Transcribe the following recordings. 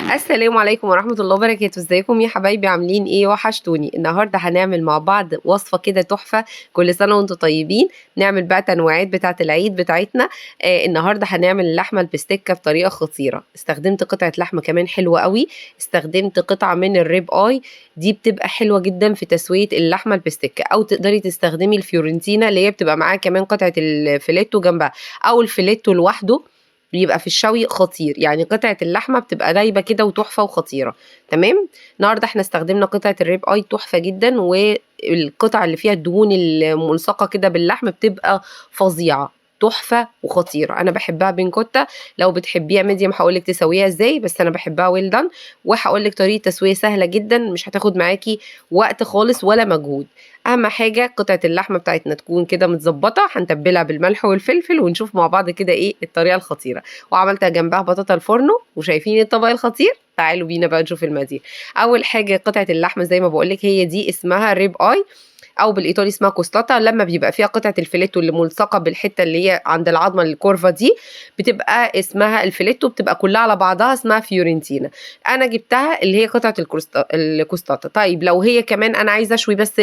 السلام عليكم ورحمة الله وبركاته. ازيكم يا حبايبي؟ عاملين ايه؟ وحشتوني. النهارده هنعمل مع بعض وصفة كده تحفة. كل سنة وانتم طيبين. نعمل بقى تنويعات بتاعة العيد بتاعتنا. النهارده هنعمل اللحمة البستكة بطريقة خطيرة. استخدمت قطعة لحمة كمان حلوة قوي، استخدمت قطعة من ال rib eye، دي بتبقى حلوة جدا في تسوية اللحمة البستكة، او تقدري تستخدمي الفيورنتينا اللي هي بتبقى معاها كمان قطعة الفيليتو جنبها، او الفيليتو لوحده بيبقى في الشوي خطير. يعني قطعة اللحمة بتبقى دايبة كده وتحفة وخطيرة. تمام. النهارده احنا استخدمنا قطعة ال rib eye تحفة جدا، والقطع اللي فيها الدهون الملصقة كده باللحم بتبقى فظيعة، تحفة وخطيرة. أنا بحبها ben cotta، لو بتحبيها medium هقولك تسويها ازاي، بس أنا بحبها well done، وهقولك طريقة تسوية سهلة جدا مش هتاخد معاكي وقت خالص ولا مجهود. أهم حاجة قطعة اللحمة بتاعتنا تكون كده متظبطة، هنتبلها بالملح والفلفل ونشوف مع بعض كده ايه الطريقة الخطيرة. وعملتها جنبها بطاطا الفرنو، وشايفين الطبق الخطير؟ تعالوا بينا بقى نشوف المقادير. أول حاجة قطعة اللحمة زي ما بقولك هي دي اسمها rib eye، او بالايطالي اسمها costata. لما بيبقى فيها قطعه الفيليتو اللي ملصقه بالحتة اللي هي عند العظمة ال curva دي بتبقى اسمها الفيليتو، بتبقى كلها على بعضها اسمها فيورنتينا. انا جبتها اللي هي قطعه ال costata. طيب لو هي كمان انا عايزه اشوي بس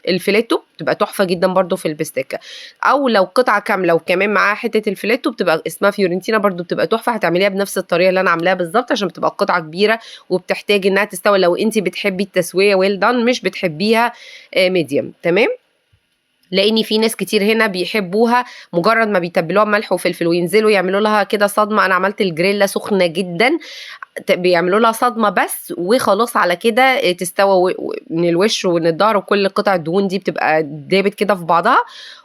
الفيليتو بتبقى تحفة جدا برده في البستكه، او لو قطعه كاملة وكمان معاها حتة الفيليتو بتبقى اسمها فيورنتينا برده بتبقى تحفة. هتعمليها بنفس الطريقة اللي انا عاملاها بالظبط عشان بتبقى قطعه كبيرة وبتحتاج انها تستوي. لو انت بتحبي التسوية well done مش بتحبيها medium. تمام. لان في ناس كتير هنا بيحبوها مجرد ما بيتبلوها بملح وفلفل وينزلوا يعملوا لها كده صدمة. انا عملت الجريلا سخنة جدا، بيعملوا لها صدمة بس وخلاص على كده تستوى من الوش ومن الظهر، وكل قطع الدهون دي بتبقى دابت كده في بعضها،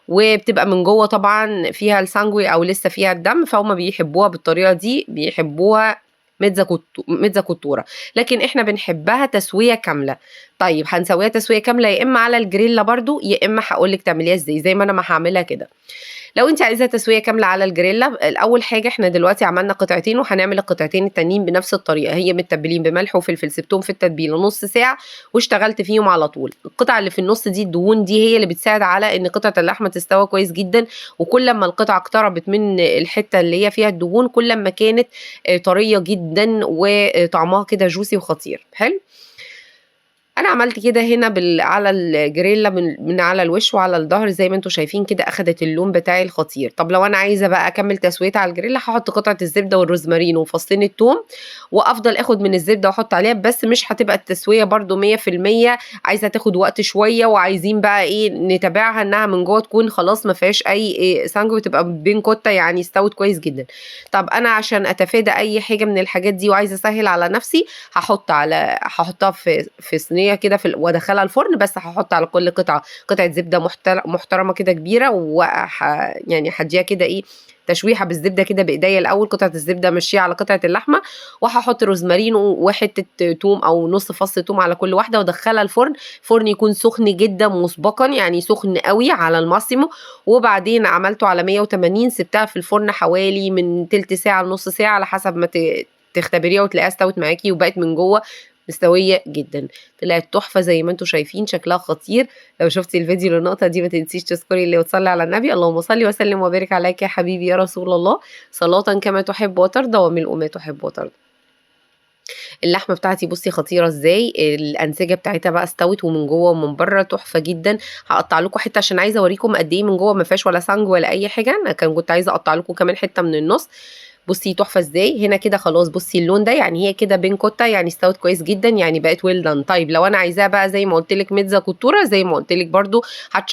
وبتبقى من جوه طبعا فيها ال sangue او لسه فيها الدم، فهم بيحبوها بالطريقة دي، بيحبوها mezza cottura. لكن احنا بنحبها تسويه كاملة. طيب هنسويها تسويه كاملة يا اما على الجريلا برضو، يا اما هقول لك تعمليها ازاي زي ما انا ما هعملها كده. لو انت عايزه تسويه كاملة على الجريلا، الاول حاجة احنا دلوقتي عملنا قطعتين وهنعمل القطعتين التانيين بنفس الطريقة. هي متبلين بملح وفلفل، سبتهم في التتبيله نص ساعة واشتغلت فيهم على طول. القطعة اللي في النص دي الدهون دي هي اللي بتساعد على ان قطعه اللحمة تستوى كويس جدا، وكل ما القطعة اقتربت من الحتة اللي هي فيها الدهون كل ما كانت طرية جدا وطعمها كده juicy وخطير. حلو. انا عملت كده هنا على الجريلا من على الوش وعلى الظهر زي ما انتم شايفين كده، اخدت اللون بتاعي الخطير. طب لو انا عايزه بقى اكمل تسويتها على الجريلا هحط قطعه الزبدة والروزمارين وفصين الثوم، وافضل اخد من الزبدة واحط عليها، بس مش هتبقى التسوية برده 100%، عايزه تاخد وقت شوية، وعايزين بقى ايه نتابعها انها من جوه تكون خلاص ما فيهاش اي إيه sangue وتبقى ben cotta، يعني استوت كويس جدا. طب انا عشان اتفادى اي حاجة من الحاجات دي وعايزه اسهل على نفسي هحطها في صينية كده وادخلها الفرن، بس هحط على كل قطعه قطعه زبدة محترمه كده كبيرة، يعني هديها كده ايه تشويحه بالزبده كده بايديا الاول، قطعه الزبدة ماشية على قطعه اللحمة، وهحط روزمارين وحتة توم او نص فص توم على كل واحدة، وادخلها الفرن. فرن يكون سخن جدا مسبقا، يعني سخن قوي على ال massimo. وبعدين عملته على 180، سبتها في الفرن حوالي من تلت ساعة لنص ساعة على حسب ما تختبريها وتلاقيها استوت معاكي وبقت من جوه مستوية جدا. طلعت تحفة زي ما انتم شايفين، شكلها خطير. لو شفتي الفيديو للنقطة دي ما تنسيش تذكري الله وتصلي على النبي. اللهم صل وسلم وبارك عليك يا حبيبي يا رسول الله، صلاة كما تحب وترضى وملء ما تحب وترضى. اللحمة بتاعتي بصي خطيرة ازاي، الانسجة بتاعتها بقى استوت ومن جوه ومن بره تحفة جدا. هقطع لكم حتة عشان عايزه اوريكم قد ايه من جوه ما فيهاش ولا sangue ولا اي حاجة. انا كنت عايزه اقطع لكم كمان حتة من النص. بصي تحفة ازاي هنا كده خلاص. بصي اللون ده يعني هي كده ben cotta، يعني استوت كويس جدا، يعني بقت well done. طيب لو انا عايزاها بقى زي ما قلت لك mezza cottura، زي ما قلت لك برده هتشوحيها